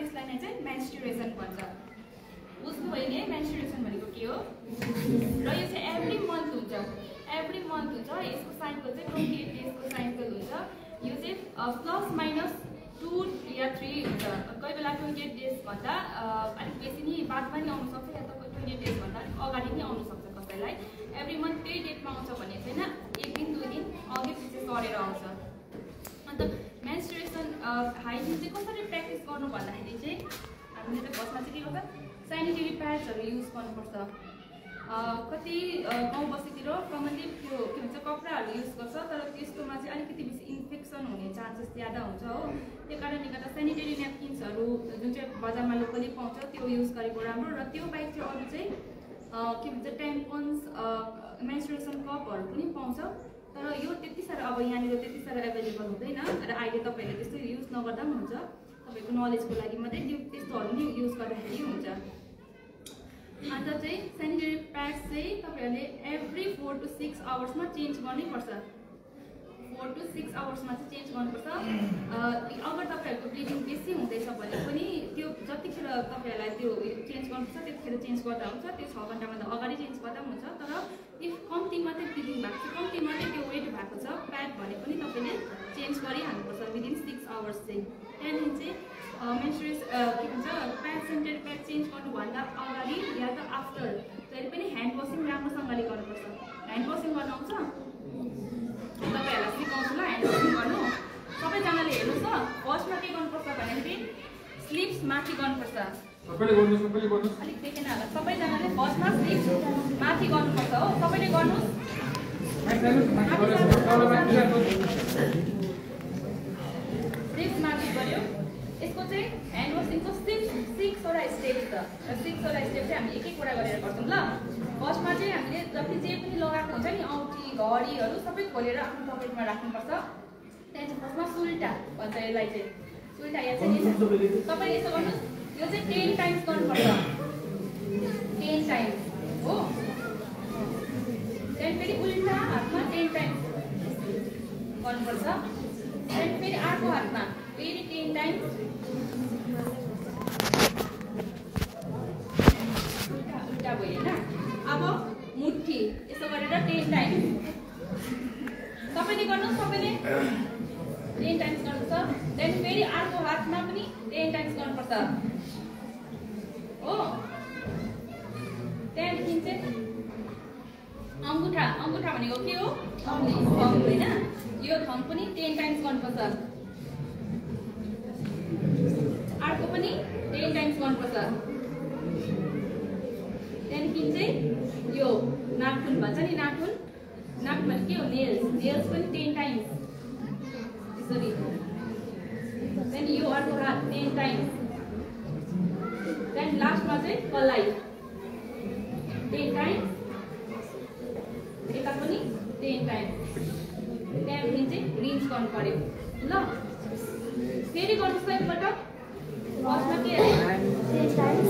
त्यसलाई नै चाहिँ मेन्स्ट्रुएसन भन्छ। बुझ्नुभयो नि? मेन्स्ट्रुएसन भनेको के हो र यो चाहिँ एभ्री मन्थ हुन्छ। यसको साइकल चाहिँ 28 डेजको साइकल हुन्छ। यो चाहिँ प्लस माइनस 2 या 3 हुन्छ। कोही बेला 28 डेज भन्दा अलिक बेसी नि बादमा नि आउन सक्छ या त 28 डेज भन्दा अलिक अगाडि नि आउन सक्छ कसैलाई। एभ्री मन्थ त्यही डेटमा आउँछ भन्ने छैन, एक दिन 2 दिन अघि पछि सरेर आउँछ। अन्त मेन्स्ट्रुएसन हाइजिन चाहिँ कसरी प्र्याक्टिस गर्नु भन्दाखेरि चाहिँ हामीले चाहिँ फर्स्टमा चाहिँ के गर्छ, सेनिटरी प्याड्सहरू युज गर्नुपर्छ। कति गाउँ बस्तीतिर कमनली त्यो के भन्छ कपडाहरू युज गर्छ, तर त्यस्तोमा चाहिँ अलिकति बेसी इन्फेक्सन हुने चान्सेस ज्यादा हुन्छ हो। त्यो कारणले गर्दा सेनिटरी न्यापकिन्सहरू जुन चाहिँ बजारमा लोकली पाउँछ त्यो युज गरेको राम्रो। र त्यो बाहेक चाहिँ अरू चाहिँ के भन्छ ट्याम्पन्स, मेन्स्ट्रुएसन कपहरू पनि पाउँछ, तर यो त्यति साह्रो अब यहाँनिर त्यति साह्रो एभाइलेबल हुँदैन। र अहिले तपाईँहरूले त्यस्तो युज नगर्दा पनि हुन्छ, तपाईँको नलेजको लागि मात्रै त्यो त्यस्तोहरू नि युज गर्दाखेरि हुन्छ। अन्त चाहिँ सेनिटरी प्याड्स चाहिँ तपाईँहरूले एभ्री 4 to 6 आवर्समा चेन्ज गर्नैपर्छ। 4 to 6 आवर्समा चाहिँ चेन्ज गर्नुपर्छ। अगर तपाईँहरूको ब्लिडिङ बेसी हुँदैछ भने पनि त्यो जतिखेर तपाईँहरूलाई त्यो चेन्ज गर्नुपर्छ त्यतिखेर चेन्ज गर्दा हुन्छ, त्यो 6 घन्टाभन्दा अगाडि चेन्ज गर्दा पनि हुन्छ। तर इफ कम्ती मात्रै ब्लिडिङ भएको छ, कम्ती मात्रै त्यो वेट भएको छ प्याड भने पनि तपाईँले चेन्ज गरिहाल्नुपर्छ विदिन 6 आवर्स चाहिँ। त्यहाँदेखि चाहिँ मेन्स्ट्रुएसन के भन्छ प्याड सेनिटरी प्याड चेन्ज गर्नुभन्दा अगाडि या त आफ्टर जहिले पनि ह्यान्ड वासिङ राम्रोसँगले गर्नुपर्छ। ह्यान्ड वासिङ गर्न आउँछ? तपाईँहरूलाई सिकाउँछु ल ह्यान्ड वासिङ गर्नु। सबैजनाले हेर्नुहोस् ल, फर्स्टमा के गर्नुपर्छ भन्दाखेरि स्लिप्स माथि गर्नुपर्छ। अलिक देखेन होला, सबैजनाले फर्स्टमा स्लिप्स माथि गर्नुपर्छ हो। सबैले गर्नुहोस्। स्लिप्स माथि गऱ्यो। यसको चाहिँ ह्यान्ड वासिङको 6वटा स्टेप छ। 6वटा स्टेप चाहिँ हामीले एक-एकवटा गरेर गर्छौँ ल। फर्स्टमा चाहिँ हामीले जति जे पनि लगाएको हुन्छ नि औँठी घडीहरू सबै खोलेर आफ्नो पकेटमा राख्नुपर्छ। त्यहाँ चाहिँ फर्स्टमा सुल्टा भन्छ यसलाई चाहिँ। सुल्टा या चाहिँ तपाईँले यसो गर्नुहोस्, यो चाहिँ 10 टाइम्स गर्नुपर्छ। 10 टाइम्स हो। त्यहाँदेखि फेरि उल्टा हातमा 10 टाइम्स गर्नुपर्छ। त्यहाँदेखि फेरि अर्को हातमा फेरि 10 टाइम्स। उल्टा भयो होइन। अब मुट्ठी यसो गरेर 10 टाइम्स सबैले गर्नुहोस्। सबैले 10 टाइम्स गर्नुपर्छ। त्यहाँदेखि फेरि अर्को हातमा पनि 10 टाइम्स गर्नुपर्छ हो। त्यहाँदेखि चाहिँ अङ्गुठा भनेको के हो? थम्ब होइन, यो थम्ब पनि 10 टाइम्स गर्नुपर्छ। अर्को पनि 10 टाइम्स गर्नुपर्छ। त्यहाँदेखि चाहिँ यो नाखुन भन्छ नि, नाखुन भने के हो? नेल्स पनि 10 टाइम्स यसरी। त्यहाँदेखि यो अर्को हात 10 टाइम्स। त्यहाँदेखि लास्टमा चाहिँ कलाई 10 टाइम्स, यता पनि 10 टाइम्स। त्यहाँदेखि चाहिँ रिन्स गर्नु पर्यो ल। फेरि गर्नुहोस् त एकपल्ट। फर्स्टमा के 10 टाइम्स